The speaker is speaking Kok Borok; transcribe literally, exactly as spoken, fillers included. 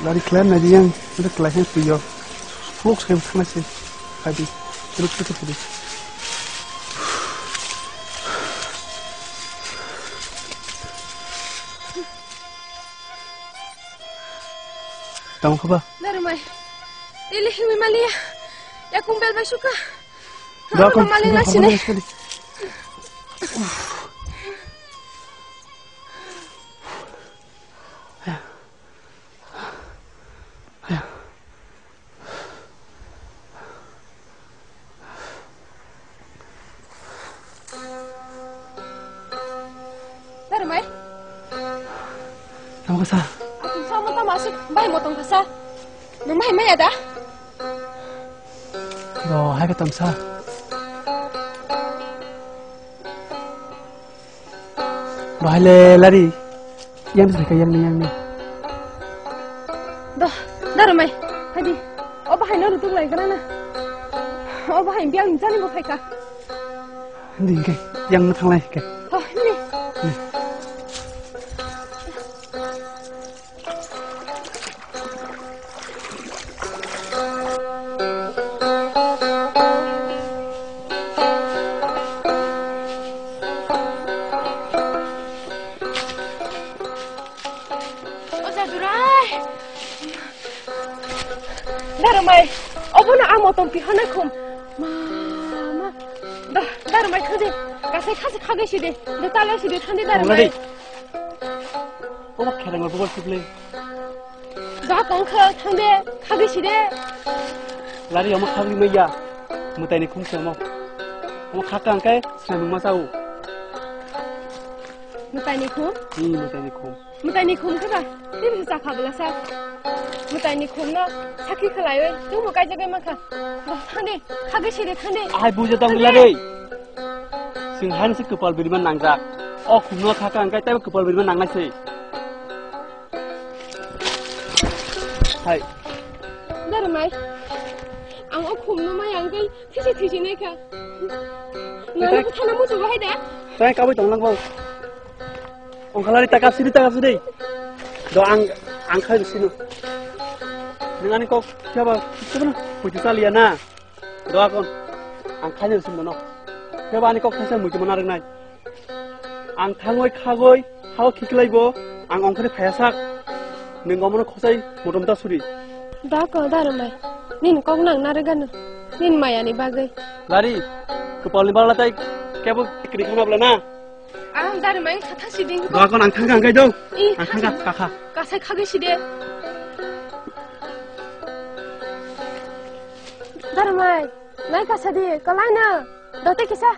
Lari khlai nai di yang, udah khlai hai tuyo. Flok sai thang sai. Hai di. Ruk ruk hai di. Tamo khaba? Darumai. Ili himi maliya. Yakung bel bai suka. Da kon. Mali na sini. Darumai. Tamo kasa. Aku sama tamo asik bai motong kasa. Numai maya da? Bo hai ka tamsa. Bahai le lari. Yang ni ka yang ni yang ni. Dah, Darumai. Hadi. O bahai no rutuk lai kana na. O bahai biang jani bo phaika. Hindi ke yang no thanglai ke. Oh, hindi. O Jadurai! Darumai, obono ang motom pihanai khum. Ma, ma. Da, Darumai thangdi. Kasai khasi khagai sidi. Da talai sidi thangdi Darumai. Obo kherang obo sible. Da kong kha thangdi khagai sidi. Lari omo khagri maya. Mutai ni khum se omo. Omo khaka angkai sinamung ma sao. Mutai ni khum? Hmm, mutai ni khum. Mutai ni khum khe ba? Tei bisa chakha bwla sa. Mutai ni khum no sakhi khlaiwi tungmo kaijakgwi mankha. Bo thangdi, khagwi sidi thangdi. Ahai buja tong Thangdi. Bwla re. Sing han se kwpal birima nangjak. O khum no khaka angkai tei kwpal birima nangnai se. Hai. Darumai. Ang o khum no mai angkai thisi thisi nai kha. Nang Itai- ko thana musu bahai da? Tai kabai tong lang bau. Ongkhalari takap sidi, takap sidi. Do ang, ang khai sino. Nang ani kok siapa? Siapa na? Puji salia na. Do akon. Ang khai sino no. Siapa ani kok saya muji mana renai. Ang thangoi khagoi hao khiklaibo ang ongkhari phayasak. Neng omono khosai motom ta suri. Da ko Darumai. Nin kok nang narigano. Nin maya ni bagwi. Lari. Kwpal ni bagla tai kebo kri khana bla na. Ang Darumai khatha siding ko. Da ko nang thangka angkai do. I Ang thangka thangka. Kakha. Kasai khagwi side. Darumai. Nai kasa di. Kalai na. Dote kisa.